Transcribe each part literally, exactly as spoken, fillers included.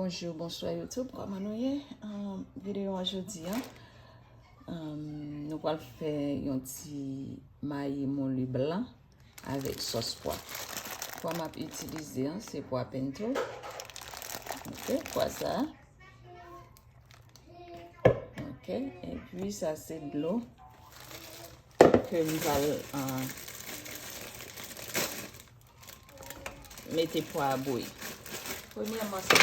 Bonjou, bonswa YouTube, kòman nou ye? Ahn, videyo an jodi a, ahn, nou pral fè yon ti mayi moulu blan avèk sòs pwa. Pwa m ap itilize an, se pwa pinto. Ok, pwa sa. Ok, epi sa se dlo ke m pral, ah, mete pwa a bouyi. Premyèman, se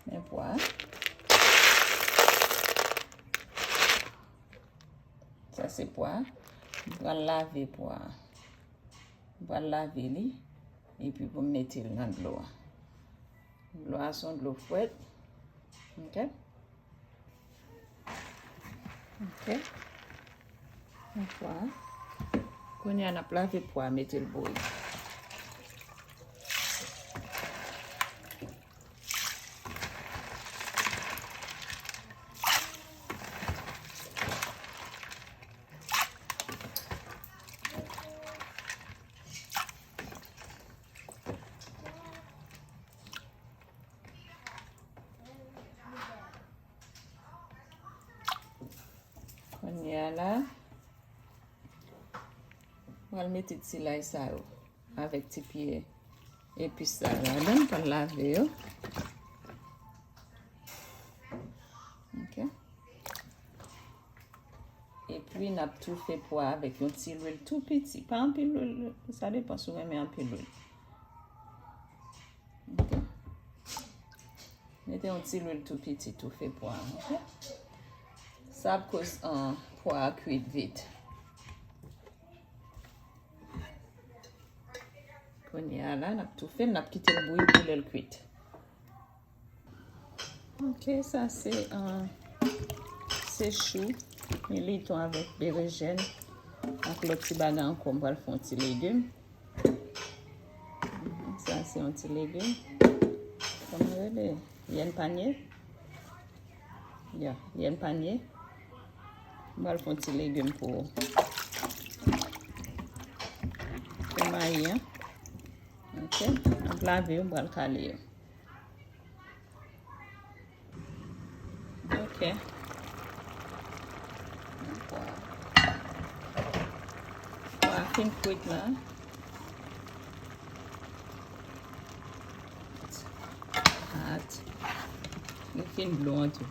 men pwa. Sa se pwa. M pral lave pwa. M pral lave li. Epi pou m mete l nan dlo a. Dlo a se yon dlo frèt. Ok. Ok. Yon pwa. Kounye a, n ap lave pwa, mete l bouyi. Kounye a la, m pral mete ti lay sa yo avèk ti pye epis sa yo ladan, m pral lave yo. Ok. Epi, n ap toufe pwa avèk yon ti lwil tou piti. Pa anpil lwil, sa depan si w renmen anpil lwil. Ok. Mete yon ti lwil tou piti, toufe pwa a, ok? Sa ap koz, ah, pwa a kwit vit. Kounye a la, n ap toufe l, n ap kite l bouyi pou lè l kwit. Ok, sa se, ah, se chou, militon avèk berejèn, ak lòt ti bagay ankò, m pral fè yon ti legim. Mhm, sa se yon ti legim. Kòman rele? Yèn panye? Ya, yèn panye. M pral fè yon ti legim pou, pou mayi an. Ok, m ap lave yo, m pral kale yo. Ok. Pwa, pwa fin kwit la. At. Li fin dlo an tou.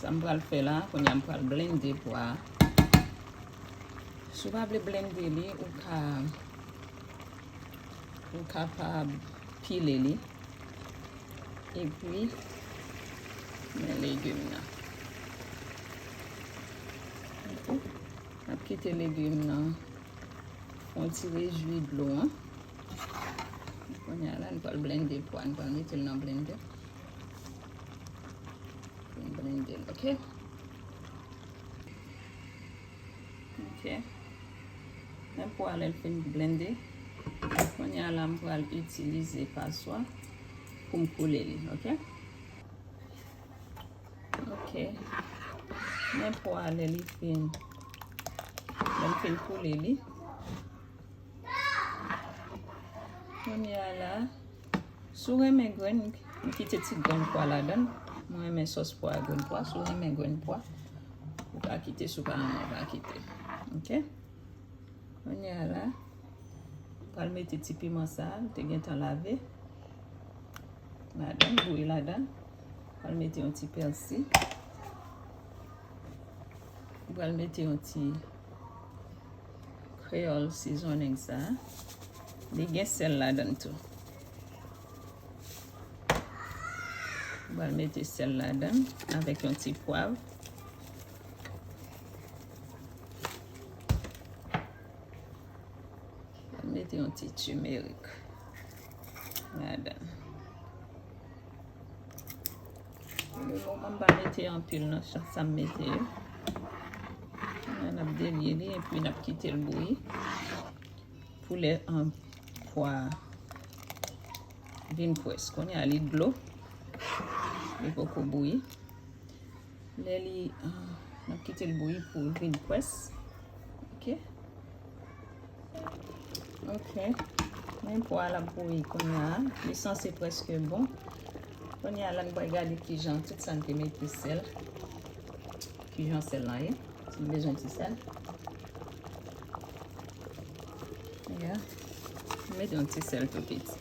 Sa m pral fè la, kounye a m pral blende pwa. Si w pa vle blende li, ou ka Ou kapab pile li. Epi, men legim nan. Ok. N ap kite legim nan fè yon ti rejwi dlo an. Kounye a la, n pral blende pwa, n pral mete l nan blender. Pou n blende l, ok? Ok. Men pwa lè l fin blende. Kounye a la, m pral itilize paswa pou m koule li, ok? Ok. Men pwa lè li fin, lè m fin koule li. Kounye a la, si w renmen grenn, m kite ti grenn pwa ladan l. Mwen renmen sòs pwa a grenn pwa. Si w renmen grenn pwa, ou ka kite. Si w pa renmen, ou pa kite. Ok? Kounye a la, pral mete ti piman sa a, m te gentan lave. Ladan, bouyi ladan. Pral mete yon ti pèsi. M pral mete yon ti Creole seasoning sa. Li gen sèl ladan tou. M pral mete sèl ladan avèk yon ti pwav. Mete yon ti turmeric ladan. Pou le moman, m pa mete anpil nan sa, sa m mete yo. N ap delye li, epi n ap kite l bouyi. Pou lè, an, pwa vin pwès. Kounye a, li dlo. Li poko bouyi. Lè li, ah, n ap kite l bouyi pou l vin pwès. Ok. Ok. Men pwa a l ap bouyi kounye a, li sanse prèske bon. Kounye a la, n pral gade kijan tout sa n te mete sèl. Kijan sèl la ye. Si n bezwen ti sèl. Yeah. Mete yon ti sèl tou piti.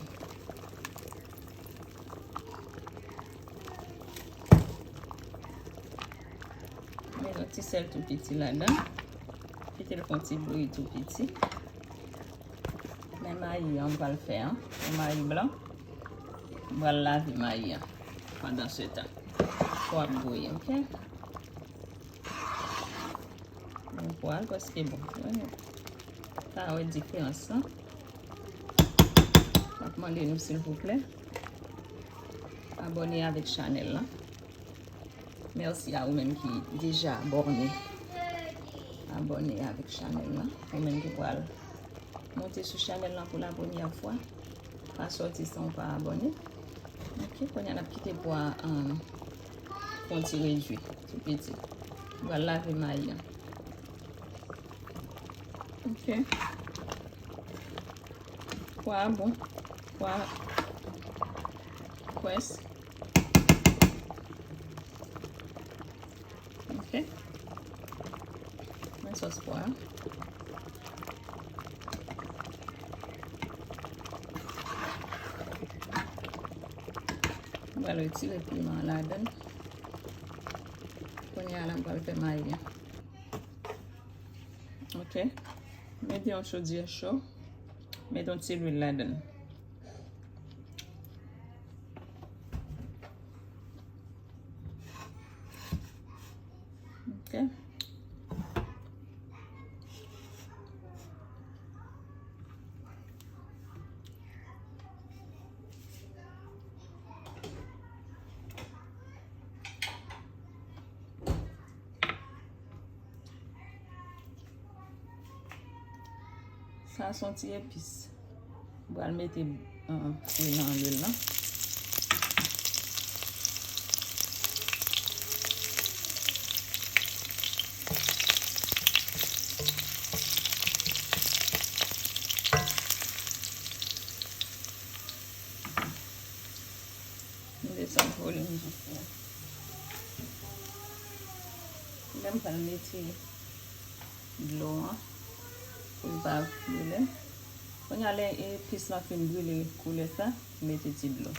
Mete yon ti sèl tou piti ladan. Kite l fè yon ti bouyi tou piti. Men mayi an m pral fè an, yon mayi blan. M pral lave mayi an pandan se tan. Fò ap bouyi, oke? Bon, pwa l prèske bon. Wi. Ka wè diferans lan. M ap mande nou, silvouplè, abòne avèk chanèl lan. Mèsi a ou menm ki deja abòne. Abòne avèk chanèl lan. Ou menm ki pral monte sou chanèl lan pou la premyè fwa, pa sòti san w pa abòne. Oke, kounye a n ap kite pwa a, um, fè yon ti redui, tou piti. M pral lave mayi an. Oke. Pwa a bon. Pwa a près. Oke. Men sòs pwa a. M pral retire piman an ladan l. Kounye a la, m pral fè mayi an. Oke. Mete yon chodyè cho. Mete yon ti lwil ladan l. Oke. Sa se yon ti epis. M pral mete, uh, fwi nan lwil lan. M desann volim jis la. Lè m pral mete dlo an pou l pa brile. Kounye a, lè epis lan fin brile koulè sa, mete ti dlo.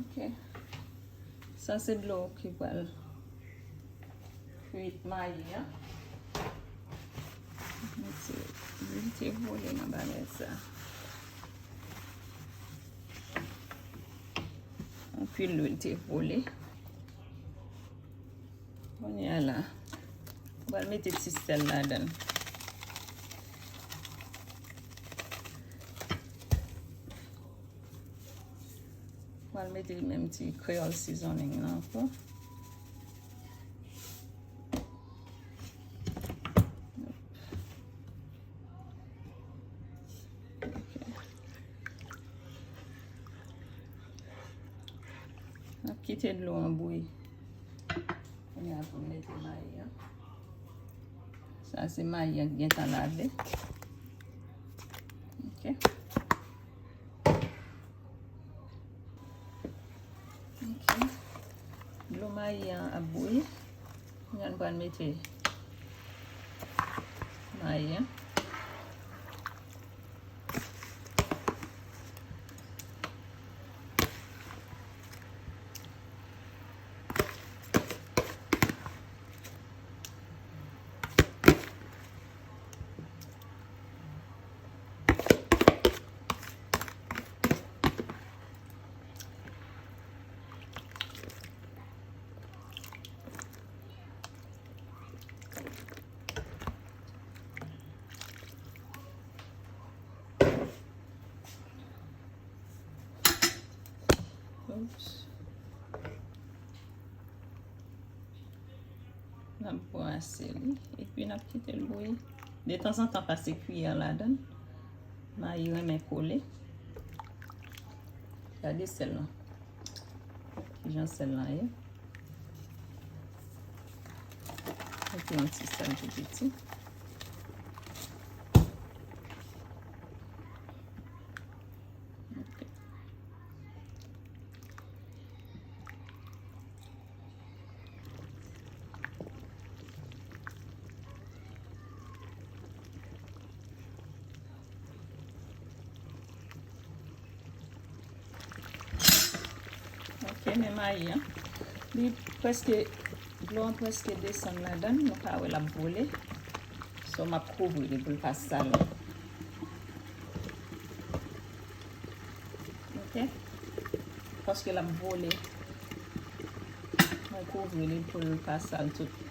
Ok. Sa se dlo ki pral kwit mayi an. Mete lwil te vole nan bagay sa. Anpil lwil te vole. Kounye a la, m pral mete ti sèl ladan l. M pral mete menm ti Creole seasoning lan ankò. Ok. N ap kite dlo an bouyi. Kounye a pou n mete mayi an. Sa se mayi an ki gentan lave. Ok. Ok. Dlo mayi an ap bouyi. Kounye a nou pral mete mayi an. N ap brase li, epi n ap kite l bouyi. Detanzantan, pase kiyè ladan l. Mayi renmen kole. Gade sèl lan. Kijan sèl lan ye. Mete yon ti sèl tou piti. Ok. Ok, men mayi an, li prèske, dlo an prèske desann ladan l, nou ka wè l ap bwile. So, m ap kouvri li pou l pa sal. Ok? Paske l ap bwile. Mwen kouvri li pou l pa sal tout,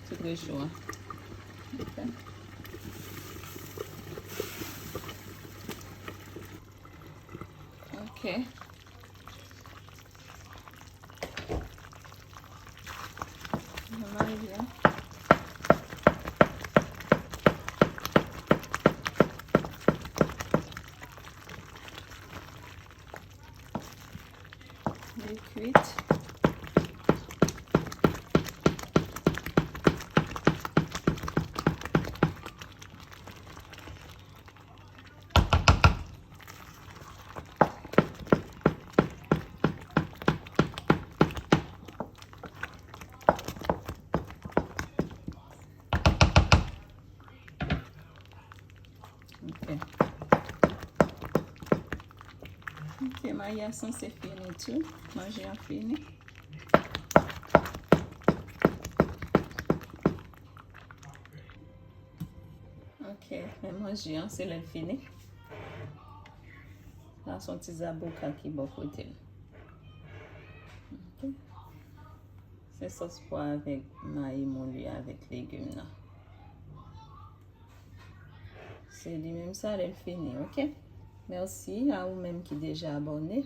tout recho an. Ok. Ok. Mwen mare byen. Li kwit. Ok. Ok, mayi a sanse fini tou. Manje an fini. Ok, men manje an, se lè l fini. La, se yon ti zaboka ki bò kote l. Ok. Se sòs pwa avèk mayi mouli avèk legim nan. Se li menm sa lè l fini, ok? Mèsi a ou menm ki deja abòne.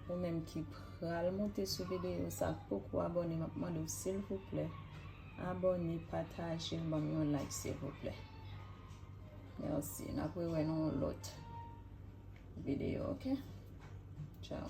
Ou menm ki pral monte sou videyo sa, k poko abòne, m ap mande w silvouplè, abòne, pataje l, ban m yon like silvouplè. Mèsi. N ap rewè nan yon lòt videyo, ok? Tchao.